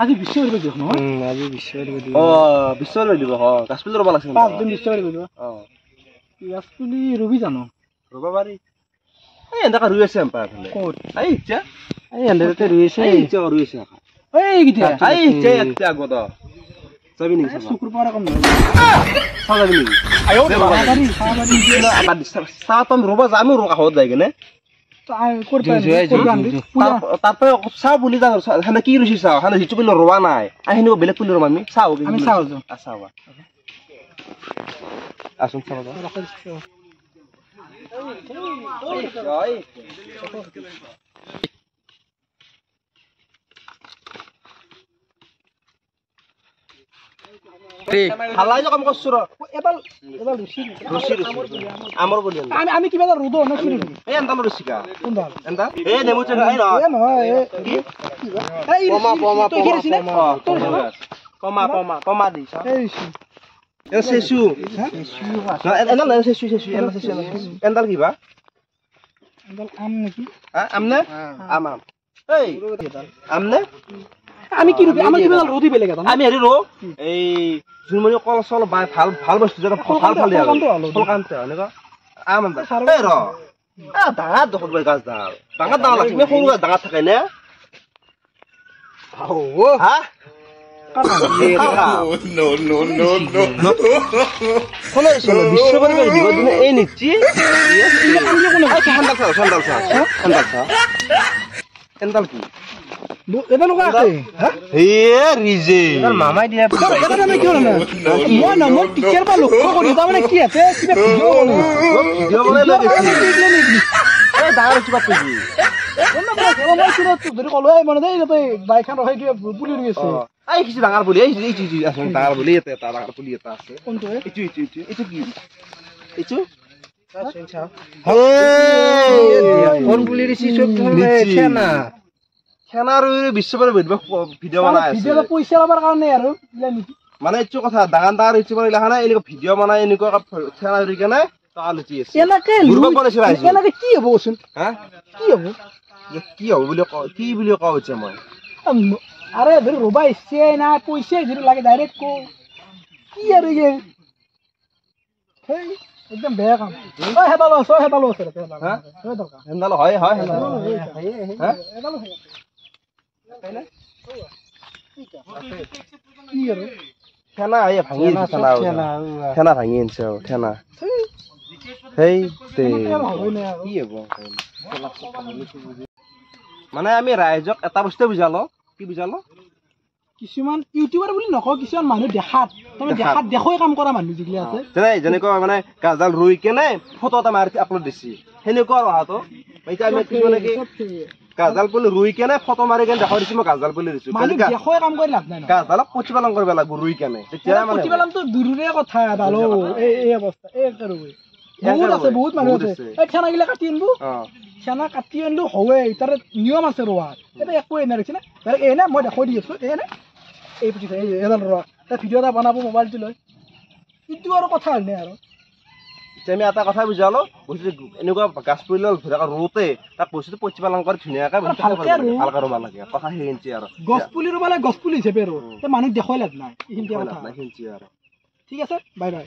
আজি বিশ্ব পৰিৱেশ দিৱস নহয়? আজি বিশ্ব পৰিৱেশ দিৱস। অ, বিশ্ব পৰিৱেশ দিৱস। অ, গাছ পুলি ৰুব লাগছিল। 5 দিন বিশ্ব পৰিৱেশ দিৱস। অ, গাছ পুলি ৰুবি জানো? ৰুব পাৰি। এই এনেকা ৰুই আছে এম্পায়াৰ ফালে। ক'ত? এই ইচ্ছা। এই এন্ধেৰতে ৰুই আছে। এই ইচ্ছা ৰুই আছে। এই কেতিয়া? এই ইচ্ছা ইয়াতে আগত। যাবি নেকি? চকুৰ পৰা কম নহয়। চাহ যাবি নেকি? চাহ তম ৰুব যাম, ৰু কাষত যাই কেনে। তাৰপৰা চাওঁ বুলি যাওঁ, সেনে কি ৰুইছি চাওঁ। সেনে যিটো পুলি ৰোৱা নাই, আমি সেনেকুৱা বেলেগ পুলি ৰুম। আমি চাওঁ, আমি চাওঁ, চাওঁ। আসুন, চাব। হালাই কাম কৰছো ৰ। এডাল এডাল ৰুচি ৰুচি আমৰ বুলি আমি কিবা এটা ৰুদো না কি? এই এণ্ডাল ৰুচি কা কোনডাল? এণ্ডাল এই নেমু চেঙা এই নহয়, নহয়, এই পমা পমা পমা পমা পমা পমা দিছ। এই এ চেচু এণ্ডাল নাই, চেচু চেচু এণ্ডাল চেচু এণ্ডাল কিবা এণ্ডাল আম নেকি? আম নে? আম আম। এই আম নে? আমি কি ৰুবি? আমাৰ কিবা ৰুদি বেলেগ এটা। আমি হেৰি ৰো, এই জোনমণি কল চল বা ভাল ভাল বস্তু যেন ভাল ভাল দিয়া ফলকান্তে এনেকুৱা আম। এই ৰ, এ ডাঙৰ দেখোন গাছডাল, ডাঙৰ ডাঙৰ লাগছে। সৰু গাছ ডাঙৰ থাকে নে? হা। বিশ্ব পৰিৱেশ দিৱস দিনা এই নিচ্ছি। চেণ্ডাল চাওঁ, চেণ্ডাল চাওঁ, চেণ্ডাল চাওঁ। চেণ্ডাল কি? ডাঙৰ পুলি, ডাঙৰ পুলি এটা, ডাঙৰ পুলি এটা আছে। এইটো এইটো এইটো এইটো কি এইটো? কোন পুলি দিছি? চব না খেনা ৰুই বিশ্ব পৰিৱেশ ভিডিঅ' বনাই আছে পইচা পাবৰ কাৰণে। আৰু মানে এইটো কথা, ডাঙৰ ডাঙৰ ইউটিউবাৰ গিলাখানে এনেকুৱা ভিডিঅ' বনাই, এনেকুৱা খেনা ৰুই কেনে টকা লুটি আছে। এনেকে এনেকে কি হ'ব কচোন? হা, কি হ'ব? কি হ'ব বুলি কওঁ, কি বুলি কওঁ এতিয়া মই? আৰে ধৰি ৰুবা ইচ্ছাই নাই, পইচাই যদি লাগে ডাইৰেক্ট কওঁ কি আৰু। সেই একদম বেয়া কাম। সেডালো আছে, সেডালো আছে। সেডালো হয়, হয়, সেডালো। ঠেনা এই ভাঙি, ঠেনা ভাঙি আনিছে। ঠেনা সেই কি হ'ব? মানে আমি ৰাইজক এটা বস্তুৱে বুজালো। কি বুজালো? কিছুমান ইউটিউবাৰ বুলি নকওঁ, কিছুমান মানুহ দেখাত, তাৰমানে দেখাত দেখুৱাই কাম কৰা মানুহ যিগিলা আছে, যেনে যেনেকুৱা মানে গাছডাল ৰুই কেনে ফটো এটা মাৰি আপলোড দিছি, সেনেকুৱা আৰু অহাটো। এতিয়া আমি কিছুমানে কি গাছডাল পুলি ৰুই কেনে ফটো মাৰি কেনে দেখাই দিছো, মই গাছডাল পুলি ৰুইছো। দেখুৱাই কাম কৰি লাভ নাই। গাছডালক প্ৰতিপালন কৰিব লাগিব ৰুই কেনে। তেতিয়া মানে প্ৰতিপালনটো দূৰৰে কথা, এডাল এই অৱস্থা। এই বহুত আছে, বহুত মানুহ আছে। এই ঠেনাগিলা কাটি আনিব, ঠেনা কাটি আনিলো হৱে, তাৰে নিয়ম আছে ৰোৱাৰ। এতিয়া একোৱে নাই দেখিছে নে? এই নে মই দেখুৱাই দি আছো, এই নে এই পুথি এডাল ৰোৱা, তাত ভিডিঅ' এটা বনাব মোবাইলটো লৈ, এইটো আৰু কথা হলনে? আৰু এতিয়া আমি এটা কথা বুজালো, বস্তুটো এনেকুৱা গাছ পুলি ৰোওঁতে তাক বস্তুটো প্ৰতিপালন কৰি ধুনীয়াকে ভালকে ৰুব লাগে। কথা সেইখিনিয়ে আৰু। গছ পুলি ৰুব লাগে, গছ পুলি হিচাপে ৰু, মানুহ দেখুৱাই লাভ নাই। এইখিনিতে কথা। আৰু ঠিক আছে, বাই বাই।